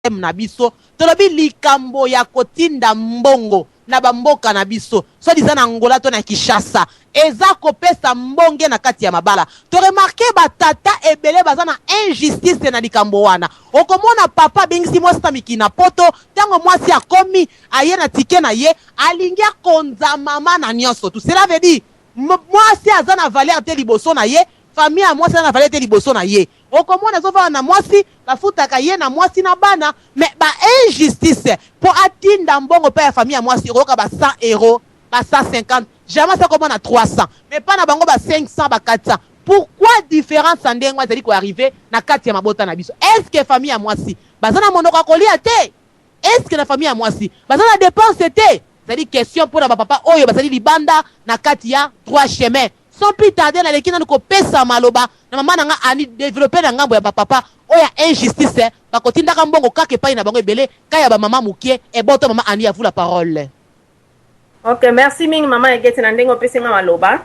Thème na biso tolobi likambo ya kotinda mbongo na ba mboka na biso soit disant na Angola to na Kinshasa eza kopesa mbonge na kati ya mabala. To remarquer ba tata ebele baza na injustice na likambo wana. Okomona papa abengisi mwasi na mikili na poto, tango mwasi akomi aye na ticket na ye alingi akonza mama na nionso tout. Cela veut dire mwasi aza na valeur te liboso na ye, famille ya mwasi aza na valeur te liboso na ye. Okomona azovanda na mwasi, bafutaka ye na mwasi na bana mais ba injustice po atinda mbongo epai ya famille ya mwasi okoyoka ba 100 euros, ba 150, jamais asi akoma na 300 mais epai na bango ba 500, ba 400. Pourquoi difference ya ndenge wana ezali ko arriver na kati ya mabota na biso? Est ce que famille ya mwasi baza na monoko ya kolia te? Est ce que na famille ya mwasi baza na depense te? Ezali question pona ba papa oyo bazali libanda na kati ya droit chemin. Sans plus tarder naleki nanu kopesa maloba na mama na nga Annie developper na ngambo ya ba papa oyo ya injustice bakotindaka mbongo kaka epayi na bango ebele ka ya ba mama mukie eboto mama Annie à vous la parole. Ok merci mingi mama Egeti na ndenge opesi nga maloba.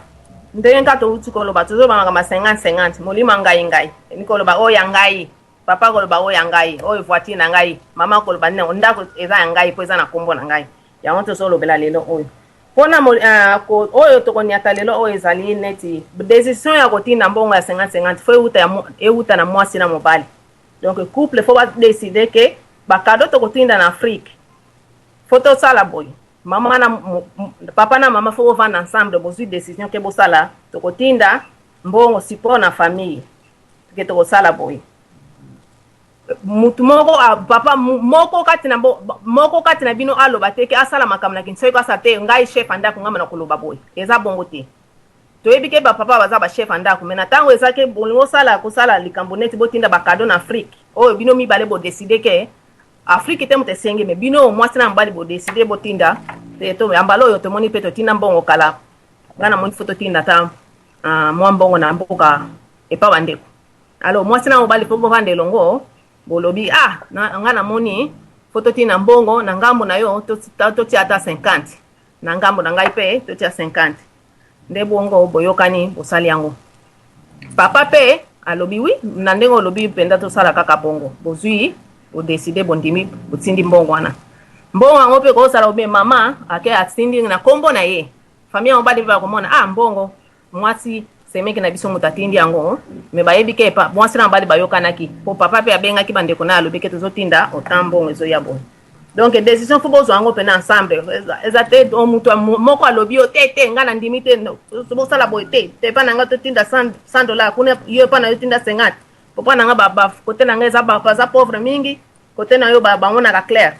Ndenge kaka towuti koloba tozoloba makambo ya 50 50 molimo ya ngai ngai elingi koloba oyo ya ngai papa koloba oyo ya ngai oyo voiture na ngai mama koloba nini ndako eza ya ngai mpo eza na nkombo na ngai yango tozolobela lelo oyo mpona uh, oyo tokoniata lelo oyo ezali neti decision ya kotinda mbongo ya 50 50 fo euta, euta na mwasi na mobali. Donc couple fo badeside ke bakado tokotinda na Afrique fo tosala boye mama na papa na mama fo bovanda ensemble bozwi decision ke bosala tokotinda mbongo support na famille ke tokosala boye mutu moko papa moko kati na moko kati na bino aloba te ke asala makambo na kinsoki asala te ngai chef ya ndako ngai na koloba boye eza bongo te. Toyebi ke ba papa baza ba chef ya ndako mais na tango eza ke bolingi osala kosala likambo neti botinda ba cadeau na Afrique oyo bino mibale bo decide ke Afrique te moto esengi mais bino mwasi na mobali bo decide botinda te to ya mbala oyo tomoni pe totinda mbongo kala ngai namoni fo totinda ata mwa mbongo na mboka epa bandeko. Alors mwasi na mobali fo bovanda elongo bolobi ah na, ngai namoni fo totinda mbongo na ngambo na yo totia ata 50 na ngambo na ngai pe totia 50 nde bongo boyokani bosali yango. Papa pe alobi oui na ndenge olobi mpenza tosala kaka bongo bozwi bodeside bondimi botindi mbongo wana. Mbongo yango pe kozala obe mama ake atindi na kombo na ye famille ya mobali pe bakomona ah mbongo mwasi semeki na biso moto atindi yango me bayebi ke pa mwasi na mobali bayokanaki po papa pe abengaki bandeko na alobi ke tozotinda autant mbongo ezoya boye. Donc décision faut bozwa yango pena ensemble eza te moto moko alobi yo te te ngai nandimi te bosala boye te te epa na ngai totinda 100 dollar kuna yo epa na yo tinda 50 po mpo na ngai kote na ngai eza baza pauvre mingi kote na yo bamonaka clair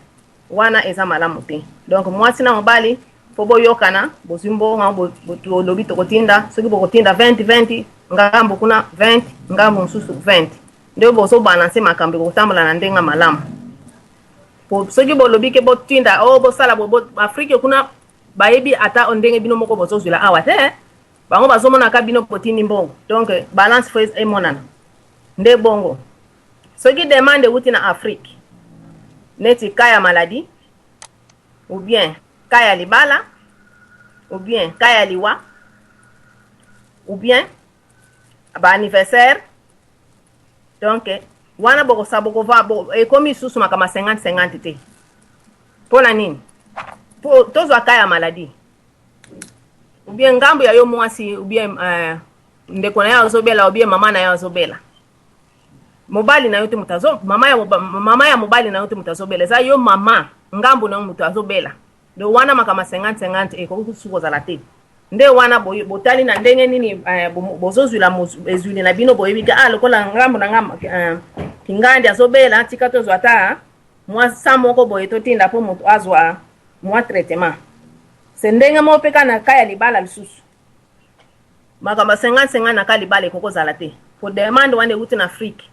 wana eza malamu te. Donc mwasi na mobali fo boyokana bozwi mbongo olobi tokotinda soki bokotinda 20 20 ngambo kuna 20 ngambo mosusu 20 nde bozobalanse makambo ekotambola na ndenge malamu. Po soki bolobi ke botinda oh bosala bo, bo Afrique kuna bayebi ata ndenge bino moko bozozwela awa te bango bazomonaka bino botindi mbongo donc balance fo emonana nde bongo. Soki demande euti na Afrique neti cas ya maladie ou bien cas ya libala ou bien cas ya liwa ou bien ba anniversaire donc wana bokosa bokova bo, ekomi lisusu makambo ya 50 50 te. Mpona nini? Po tozwa cas ya maladie ou bien ngambo ya yo mwasi ou bien ndeko na ye azobela ou bien mama na ye azobela. Mobali na yo te moto azo mama ya mama ya mobali na yo te moto azobela eza yo mama ngambo na yo moto azobela. Donc wana makambo ya 50 50 ekoki kusu kozala te. Nde wana botali na ndenge nini bozozwila ezwili na bino boyebi ke ah lokola ngambo na nga kingandi azobela tika tozwa ata mwa sa moko boye totinda po moto azwa mwa traitement. Se ndenge moko pe kaka na cas ya libala lisusu. Makambo ya 50 50 na cas libala ekoki kozala te. Po demande wana euti na Afrique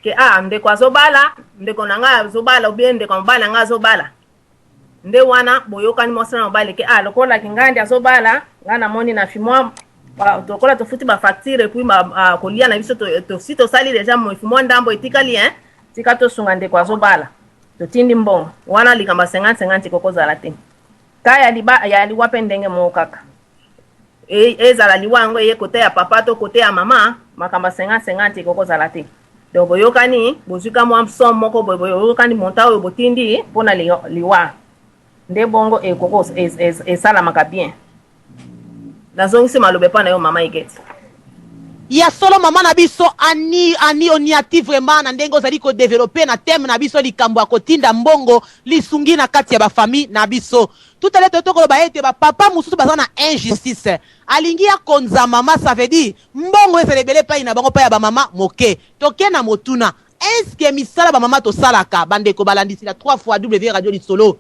ke ah ndeko azobala ndeko na ngai azobala ou bien ndeko ya mobali na ngai azobala. Nde wana boyokani mwasi na mobali ke ah lokola kingandi azobala ngai namoni na fi mwa lokola tofuti ba facture et puis kolia na biso si tosali deja mwa ndambo etikali hein tika tosunga ndeko azobala totindi mbongo wana likambo ya 50 50 ekoki kozala te. Ka ya liba ya liwa pe ndenge moko kaka ezala liwa yango eye kote ya papa to kote ya mama makambo ya 50 50 ekoki kozala te. Donc boyokani, bozwi ka mwa somme moko boye, boyokani montant oyo botindi mpona liwa. Nde bongo ekoko esalamaka bien. Nazongisi maloba epai na yo, mama Igeti. Ya solo, mama na biso Ani, Ani Oniati, vraiment na ndenge ozali kodévelopper na thème na biso, likambo ya kotinda mbongo lisungi na kati ya bafamille na biso. Tout à l'heure tokoloba ete bapapa mosusu baza na injustice, alingi akonza mama. Ça veut dire mbongo ezala ebele epai na bango, epai ya bamama moke. Toke na motuna: est-ce misala bamama tosalaka? Bandeko balandisi na 3 fois W Radio Lisolo,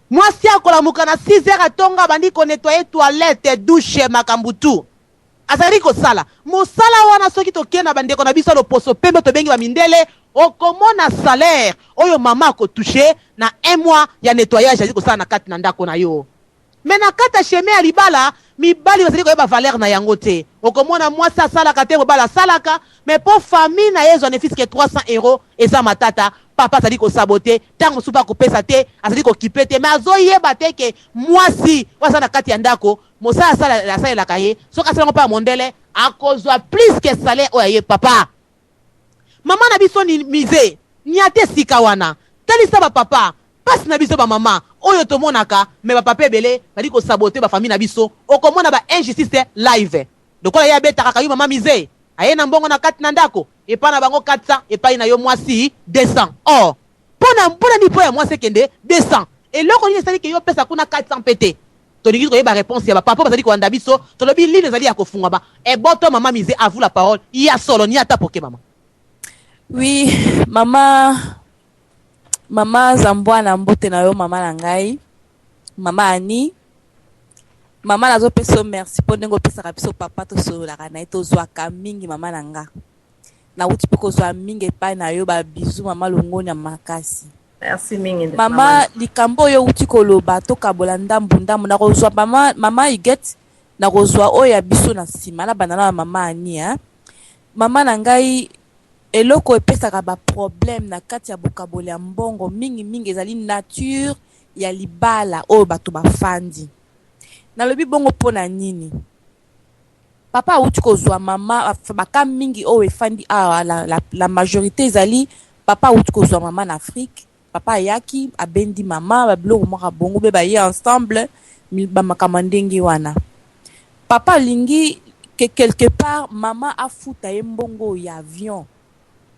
mwasi akolamuka na 6 heures, atonga, abandi konettoyer toilette, douche, makambo tu azali kosala mosala wana. Soki tokei na bandeko na biso ya loposo pembe, tobengi bamindele, okomona salaire oyo mama akotoucher na un mois ya nettoyage azali kosala na kati na ndako na yo. Mais na kati ya chemin ya libala, mibali bazali koyeba valeur na yango te. Okomona mwasi asalaka te, mobali asalaka, mais mpo famille na ye ezwa ne fût-ce que 300 € eza matata. Papa azali kosaboter, ntango mosusu mpe akopesa te, azali kokipe te, mais azoyeba te ke mwasi oyo aza na kati ya ndako, mosala asalelaka ye, soki asalango mpe ya mondele, akozwa plus que salaire oyo aye papa. Mama na biso ni mise nia te esika wana. Talisa bapapa mpasi na biso bamama oyo tomonaka. Mais bapapa ebele bali kosaboter bafamille na biso. Okomona ba injustice live lokola ye abetaka kayu. Mama Mise aye na mbongo na kati na ndako, epai na bango 400, epai na yo mwasi 200. Or mpona nini mpo ya mwasi ekende 200? Eloko nini esali ke yo opesa kuna 400 mpe te? Tolingi koyeba réponse ya bapapa bazali kolanda biso. Tolobi ligne ezali ya kofungwama. Eboto, mama Mise, à vous la parole. Ya solo, ni ata poke, mama. Oui, mama, mama Zambwana, mbote na yo, mama na ngai, mama Ani. Mama, nazopesa yo merci mpo ndenge opesaka biso papa, tosololaka na ye, tozwaka mingi. Mama na nga, nauti mpe kozwa mingi epai na yo. Babizu, mama, longoni ya makasi. Merci mingi. Mama, likambo oyo outi koloba, tokabola ndambu ndambu. Nakozwa mama, mama Iget, nakozwa oyo ya biso na nsima. Nabanda na mama Ani, hein? Mama na ngai, eloko epesaka baproblème na kati ya bokaboli ya mbongo mingimingi ezali nature ya libala oyo bato bafandi. Nalobi bongo mpo na nini? Papa awuti kozwa mama, baka mingi oyo efandi awa, la majorité ezali papa awuti kozwa mama na Afrique. Papa ayaki, abendi mama, babiloko moko bongo mpe baye ensemble, bamakambo ya ndenge wana. Papa alingi ke quelque part mama afuta ye mbongo ya avion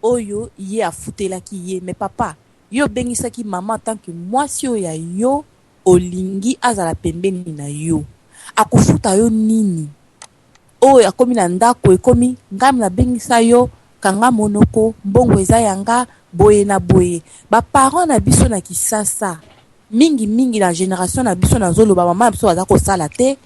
oyo ye afutelaki ye. Mais papa, yo obengisaki mama en tant que mwasi oyo ya yo, olingi azala pembeni na yo, akofuta yo nini? Oyo akomi na ndako, ekomi ngai nabengisa yo, kanga monoko, mbongo eza ya nga, boye na boye. Baparent na biso na Kisasa, mingimingi na génération na biso, nazoloba mama na biso baza kosala te,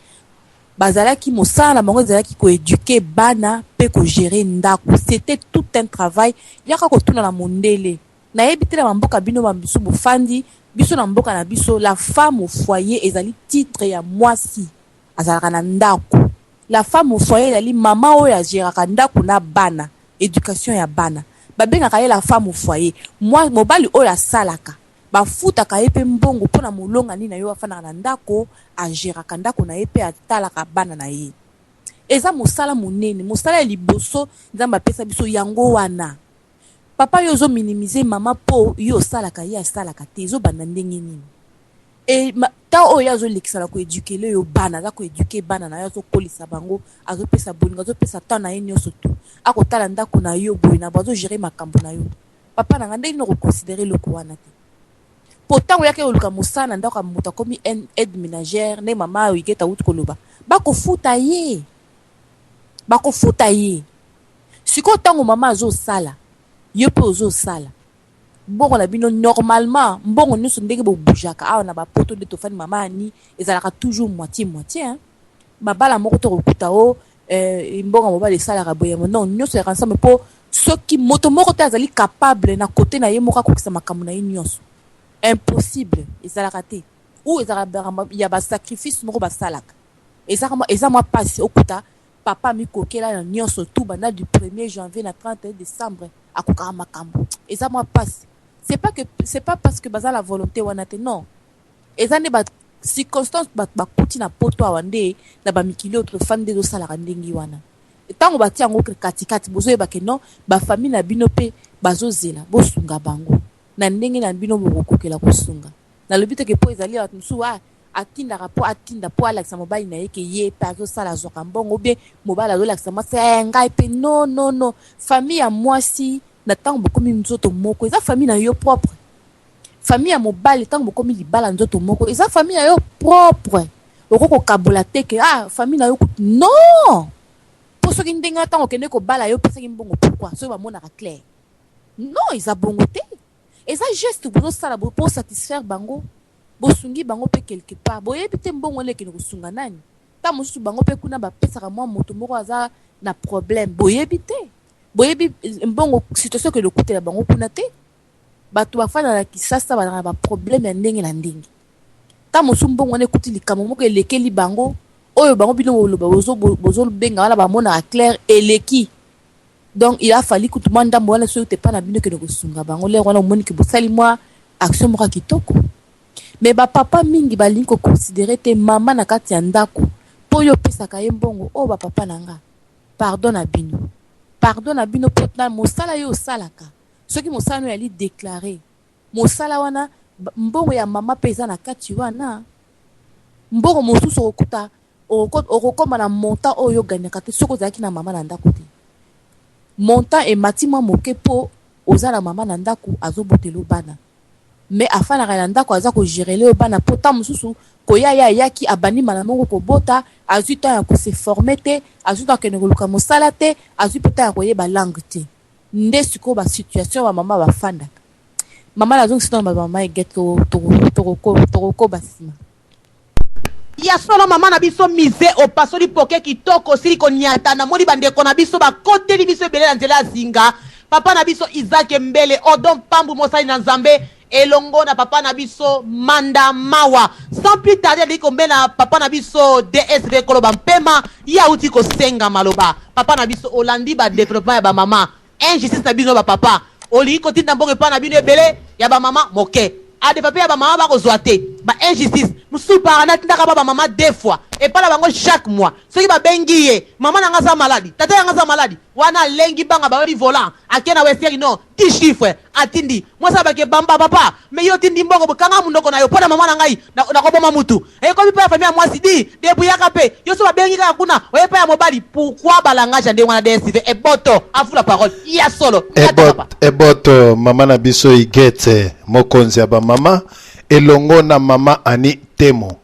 bazalaki mosala na bango ezalaki koéduquer bana mpe kogérer ndako. C'était tout un travail. Yaka kotuna na mondele, nayebi te na bamboka bino bamisu bofandi. Biso na mboka na biso, la femme au foyer ezali titre ya mwasi azalaka na ndako. La femme au foyer ezali mama oyo agéraka ndako na bana, éducation ya bana. Babengaka ye la femme au foyer. Mwa mobali oyo asalaka, bafutaka ye mpe mbongo mpona molonga nini na yo, afandaka na ndako, agéraka ndako na ye mpe atalaka bana na ye. Eza mosala monene, mosala ya liboso Nzambe apesa biso yango wana. Papa, yo ozominimiser mama mpo yo osalaka, ye asalaka te. Ezobanda ndenge nini? E ntango oyo ye azolekisa na koéduquer yo bana, aza koéduquer bana na yo, azokolisa bango, azopesa bolingo, azopesa temps na ye nyonso tu, akotala ndako na yo boye na boye, azogérer makambo na yo. Papa na nga, ndenge nini okoconsidérer eloko wana te? Po ntango oyaki koluka mosala na ndako ya moto, akomi aide ménagère, nde mama Wigete awuti koloba, bakofuta ye, bakofuta ye. Sikoyo ntango mama azosala, yo mpe ozosala, mbongo na bino normalement, mbongo nyonso ndenge bobougeaka awa na bapoto nde tofandi, mama Ani, ezalaka toujours moitié moitié, hein? Mabala moko tokokuta o mbongo ya mobali esalaka boye. Non, nyonso yaka ensemble, mpo soki moto moko te azali capable na kote na ye moko akokisa makambo na ye nyonso, impossible, ezalaka te. Ou ezalaka ya basacrifice moko basalaka, eza mwa mpasi. Okuta papa mikokela na nyonso tu banda du 1er janvier na 31 décembre, akokaka makambo, eza mwa mpasi. C'est pas que c'est pas parce que baza la volonté wana te, non, eza nde ba circonstance. Bato bakuti na poto awa nde na bamikili oyo tofandi nde ezosalaka ndenge wana. Ntango batia yango katikati, bozoyeba ke non, bafamille na bino mpe bazozela bosunga bango na ndenge na bino bokokokela kosunga. Nalobi te ke mpo ezali bato mosusu atindaka mpo atinda mpo alakisa mobali na ye ke ye mpe azosala, azwaka mbongo, bien mobali azolakisa mwasi, ngai mpe. Non, non, non. Famille ya mwasi, na ntango bokomi nzoto moko, eza famille na yo propre. Famille ya mobali, ntango bokomi libala nzoto moko, eza famille na yo propre. Okoki kokabola te ke famille na yo kutu non. Mpo soki ndenge ntango okende kobala, yo opesaki mbongo, pourquoi soki bamonaka clair? Non, eza bongo te. Eza geste bozosala mpo satisfaire bango, bosungi bango mpe quelque part. Boyebi te mbongo wana ekende kosunga nani. Ntango mosusu bango mpe kuna bapesaka mwa moto moko aza na problème, boyebi te. Boyebi mbongo situation ekende kokutela bango kuna te. Bato bafanda na Kisasa bazalaka na baproblème ya ndenge na ndenge. Ntango mosusu mbongo wana ekuti likambo moko elekeli bango, oyo bango bino boloba bozobenga wana bamonaka clair eleki. Donc il a fallu kutu mwa ndambo wana soki te mpa na bino ekende kosunga bango. Lere wana omoni ke bosali mwa action moko ya kitoko. Mais bapapa mingi balingi koconsidérer te mama na kati ya ndako mpo oyo opesaka ye mbongo. Oyo bapapa na nga, pardon na bino, pardon na bino, mpo na mosala yo osalaka, soki mosala no yali déclaré, mosala wana mbongo ya mama mpe eza na kati wana. Mbongo mosusu okokuta okokóma na montant oyo ogagnaka te soki ozalaki na mama na ndako te. Montant emati mwa moke mpo oza na mama na ndako, azobotela yo bana, mais afandaka na ndako, aza kogérer yo bana, mpo ntango mosusu koya ye ayaki, abandi mbala moko kobota, azwi temps ya kose former te, azwi temps akende koluka mosala te, azwi mpe temps ya koyeba langue te. Nde sikoyo basituation bamama bafandaka. Mama, nazongisi ntango bamama Eget, tokokoba nsima. Ya solo, mama na biso Mise, opasoli poke kitoko, osili koniata. Namoni bandeko na biso bakoteli biso ebele na nzela ya zinga. Papa na biso Isaac Mbele, Odon Pambu, mosali na Nzambe, elongo na papa na biso Manda Mawa. Sans plus tarder, alingi kombela papa na biso DSV koloba mpema. Ye auti kosenga maloba. Papa na biso, olandi badéveloppement ya bamama, injustice na bino bapapa. Olingi kotinda mbongo epai na bino ebele, ya bamama moke. Adepa mpe ya bamama bakozwa te. Ba injustice mosusu, para natindaka ba bamama deux fois epai na bango chaque mois. Soki babengi ye, mama na nga aza maladi, tata yanga aza maladi, wana alengi banga bayebi volant, ake na Western Union, 10 chiffre atindi. Mwasi abake bamba papa, mais yo otindi mbongo, bokanga monoko na yo mpo na mama na ngai nakoboma mutu. Ekomi mpe ya famille ya mwasi di debuyaka mpe yo so babengi kaka kuna oye mpe ya mobali. Pourquoi balangage ya ndenge wana? DSV Eboto afu la parole ya solo. Eboto, mama na biso Igete, mokonzi ya bamama, elongo na mama Ani Temo.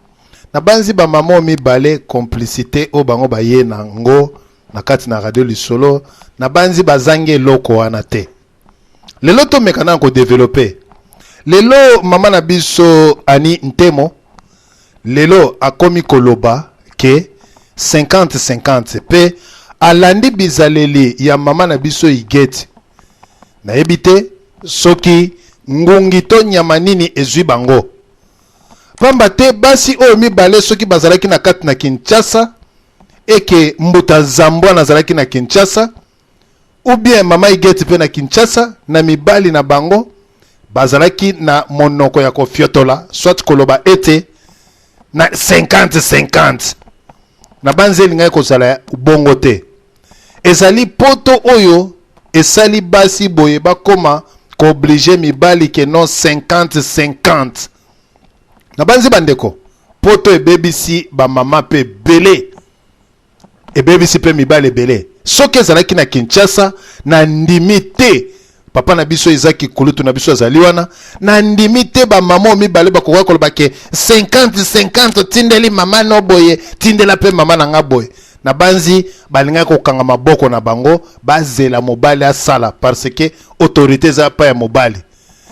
Nabanzi bamama oyo mibale, complicité oyo bango baye nango na kati na Radio Lisolo, nabanzi bazangi eloko wana te. Lelo tomeka na kodévelopper. Lelo mama na biso Ani Ntemo lelo akomi koloba ke 50-50, mpe alandi bizaleli ya mama na biso Igeti. Nayebi te soki ngungi to nyama nini ezwi bango, pamba te basi oyo mibale, soki bazalaki na kati na Kinshasa, eke mbuta Zambwana azalaki na Kinshasa ou bien mama Igeti mpe na Kinshasa na mibali na bango, bazalaki na monoko ya kofiotola, soit koloba ete na 50-50, na banzi elingaki kozala bongo te. Ezali poto oyo esali basi boye bakoma koobliger mibali ke non, 50-50. Na banzi bandeko, poto ebebisi bamama mpe ebele, ebebisi mpe mibali ebele. Soki ezalaki na Kinshasa, na ndimi te papa na biso ezaki kulutu na biso azali wana, na ndimi te bamama oyo mibale bakoka koloba ke 50-50, tindeli mama no boye, tindela mpe mama na nga boye. Na banzi balingaki kokanga maboko na bango, bazela mobali asala, parce que autorité eza pa ya mobali.